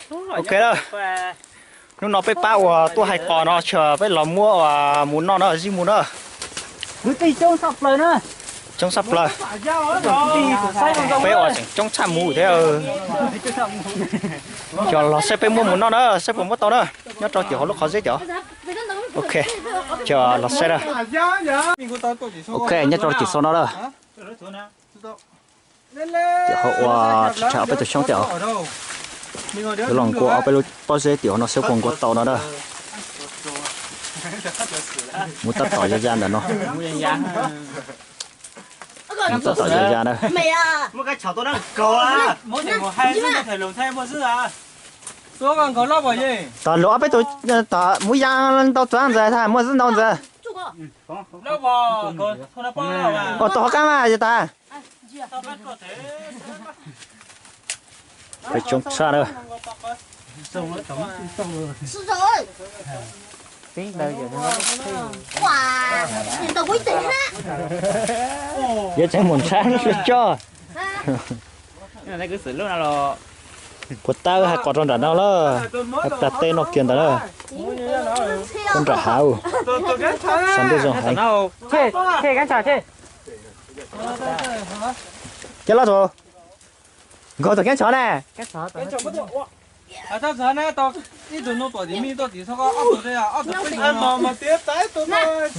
Ok na, hnub no peb pab uas tuaj hais qos no ces peb los muab mus noj na, zij mus na. Coob tshaj plaws. Peb uas tseem coob tshaj mus thiab. Cov los saib peb muab mus noj na, saib puas muab tau na. Nyob rau tim hauv lub qhov zeb cov. Ok, cov los saib na. Ok, nyob rau tim xau no na. Tim hauv ua tsis tshaj ob peb tus xyoob thiab os. Yuav los nkuas ob peb lub pob zeb tim hauv no saib puas nkuas tau no na. Mus tab tom ya ya ntawm no. Mus tab tom ya ya na. Tom luag ob peb tus, tom mus ya ntau txuav ntxawm, muaj xwb ntau ntxawm. Ua tom hauv qab mas yog tas. Peb coob tshaj na. Yuav tseem mus ntshab coj. Kuv tab hais qos rau nram no lawm, hais plas teb no kiag ntawd na. Koj nram hav, sab ntuj zoo heev. Ces los tus, nkaug tus keeb tshov ne.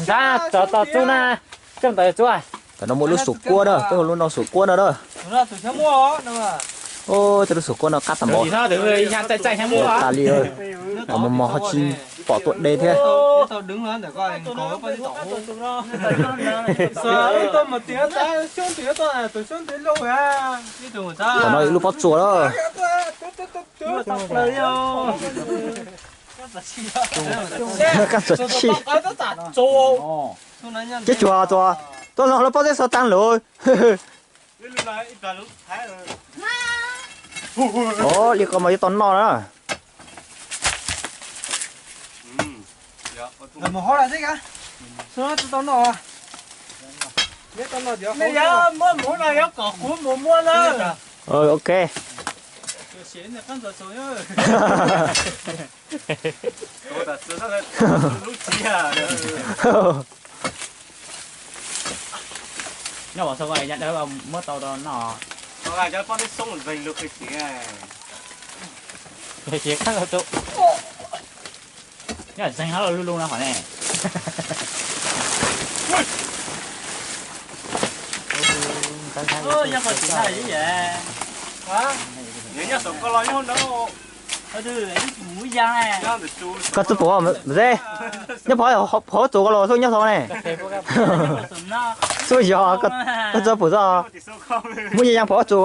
Ntag, txov tos txuj na, coj ntawd txuj. Tam no muaj lub xum kuab na, peb hu lub no xum kuab no na. Tej lub xum kuab no qab tag npaum. Tas li, mos mos ho tsis pom tuaj de thiab. Tam no ib lub pob tsuas lawm. Kab tsuas tshij. Ceb tsuas tsuas, tuaj los lub pob zeb xov tag lawm. Os, li ko mas yuav tau noj na. Ok. Nyob muab tau rau noj. Nyob zeeg hab lug lug no hov ne. Koj txawj pum ze, nyob phov, phov txus koj los xub nyob hauv ne. Xub yog koj txawj pum xwb. Muab yaj yaj phov txus.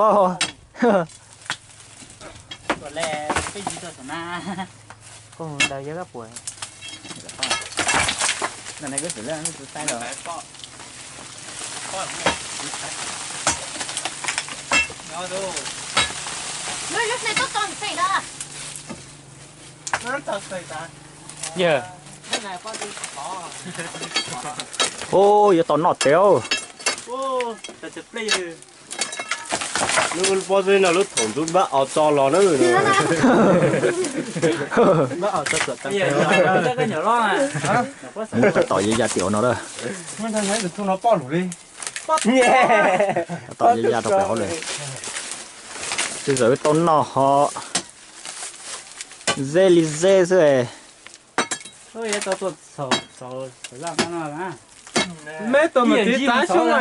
Ub, yuav tau noj tiag. Lub pob zeb no lub thaum ntxub npab aus tso los na. Mus tab tom ya ya tim no lawm. Tab tom ya ya rau pem hauv lawm. Tej zaum wb tau noj ho zeb li zeb xwb. Meb tus mus tiv tsav xyoob na.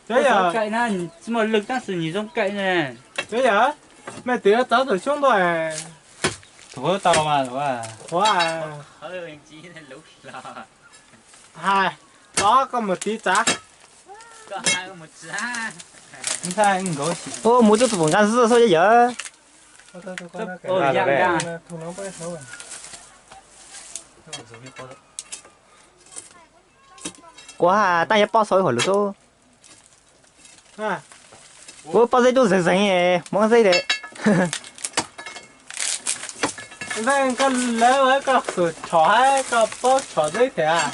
Cov yam, tsis muaj lwg tab sis nyiam zoo kaim ne. Cov yam, mej tiv tsav tus xyoob ntawd. Tus tau mas, qhuav. Hais, tov koj mus tiv tsav. Mus txog tus pum nqa xwb xwb yawm. Kuv has taj yog pob xaus ib hom lus xwb. Kuv pob zeb tub zeeg zeeg, Hmoob zeb tiag. Koj lawv koj xum tshom hab koj paub tshom zeb tiag.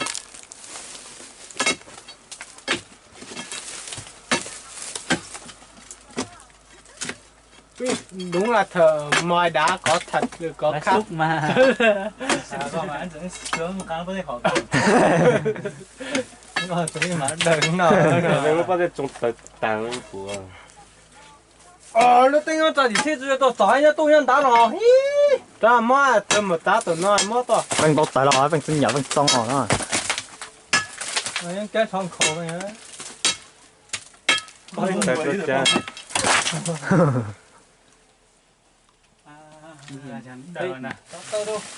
Đúng là thợ mài đá có thật, có khắc. Nói xúc mà. Sao con mà anh Dũng sướng khá có thể khỏi con. Con Dũng mà đừng nọ. Lub pob zeb tsoo tawv tas li puas. Lub teeb nyob tso tim txhij txhua tau txom nyob tuj nyob ntab no. Rab muab tau mus tab tom no muab tau. Feej tau tawv los feej txi nyam feej txoo os no.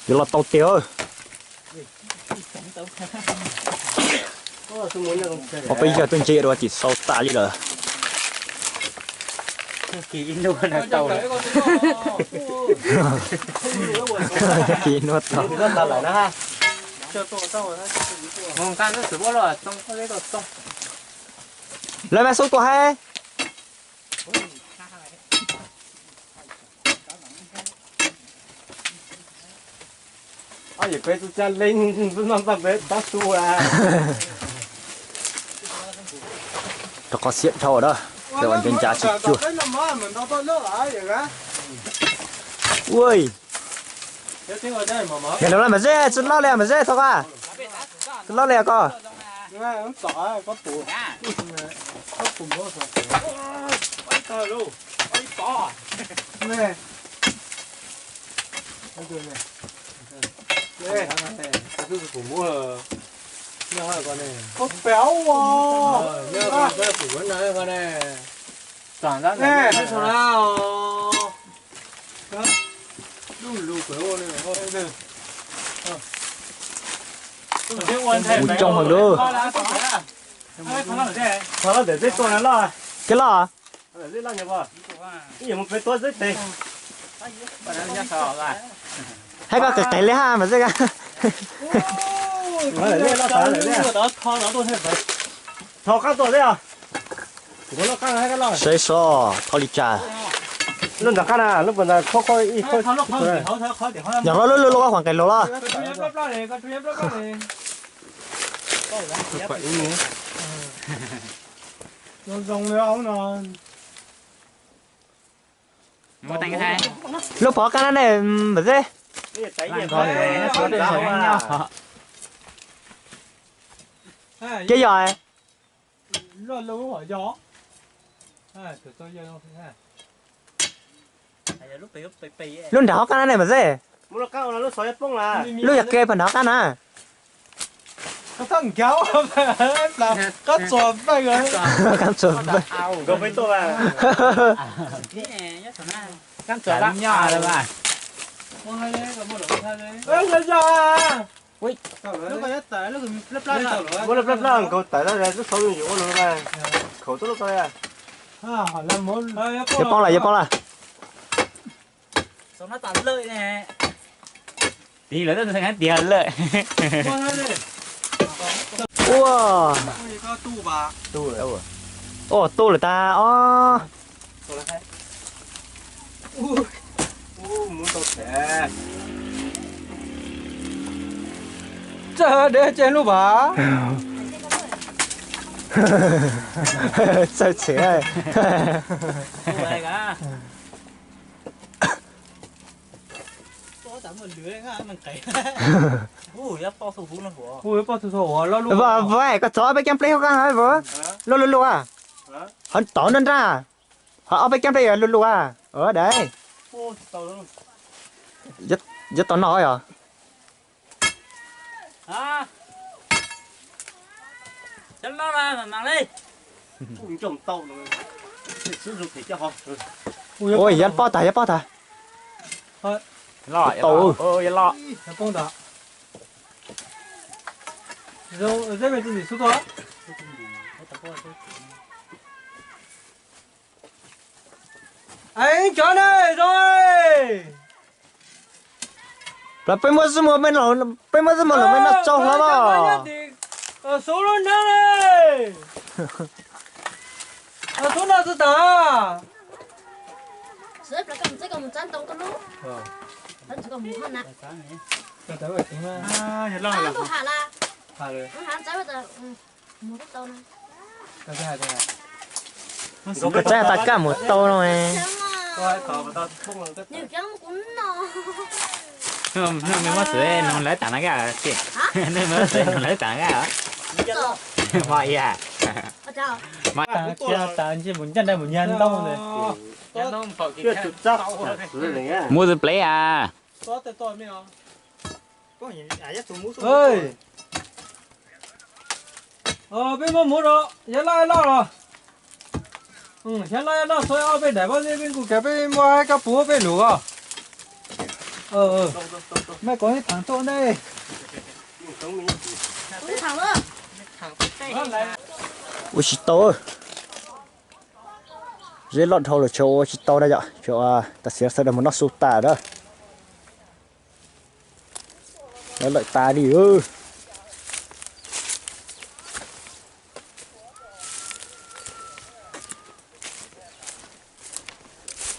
Yuav los tau tiag. Ua peb yog tuaj ntse dua tsis sau tas li lawm. Kis nuaj tau. Lawv mas xub tua hais. Ob yawm peb tub cab leej noj npaj peb tab su a. Rau qhov xiab dhau na, peb ua ncav ncav tsis cuag. Ui, yog lawv mas zeb tsis loj li mas zeb thov a. Tsis loj li koj. Mus coob heev lauj. Kev loj. Hais koj qis qis li hab mas zeb. Saib seb thauj li cas. Lub ntawm qab na, lub puas ntawd kho kho ib kho. Yog lub lub lub khuam qis lug los. Lub pov qab na ne, mas zeb. Kev yog. Lub nram hauv qab na ne mas zeb. Lub yog kev pag nram hauv qab na. Qab txuas npawg. Muab lub plab plab nkaus tawm tau lub xauv yuav ua no. Khaum tau lub ko. Yuav poob lawm, yuav poob lawm. Tiv lawm, tiv lawm. Ua, ua tu lawm tas os. Txawj deb ces lub vas. Txawj txhev. Ua, koj txhob ob peb keeb pleb hauv qab hab, loj lug lug a. Hov tod nrab nrab, hov ob peb keeb pleb lug lug a. Ua dais, yuav tau noj yog. Ua, yuav pob tag, yuav pob tag. Tau. Peb muab xwb muag, peb muab xwb muag los peb noj tsau hlo os. Xub lub nrab, xub noj xwb tas. Koj txaib tas kaj mus tau no. Nws muab xwb nws lawv tas na kaj. Nws muab xwb nws lawv tas na kaj. Mos ib a. Mas tas ntshe mus ncaj nraim mus nyag ntau ntawd. Muab xwb plev a. Peb muab muv rau, yog loj loj los. Yog loj loj txhua ob peb daim pob zeb peb nqus kiag peb muab kab puv peb lug os. Maj kom ib thaam tuaj ne. Ua tsis tau. Zeb loj dhau lawm tseem ua tsis tau na yom, tseem tam sim sawv daws mus noj su tas na. Lawv lawm tas li.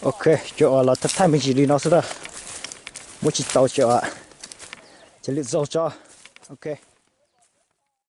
Ok, tseem los thaij thaij me ntsis li no xwb na. Muab tsis tau tseem, cia lwm zaug tso. Ok.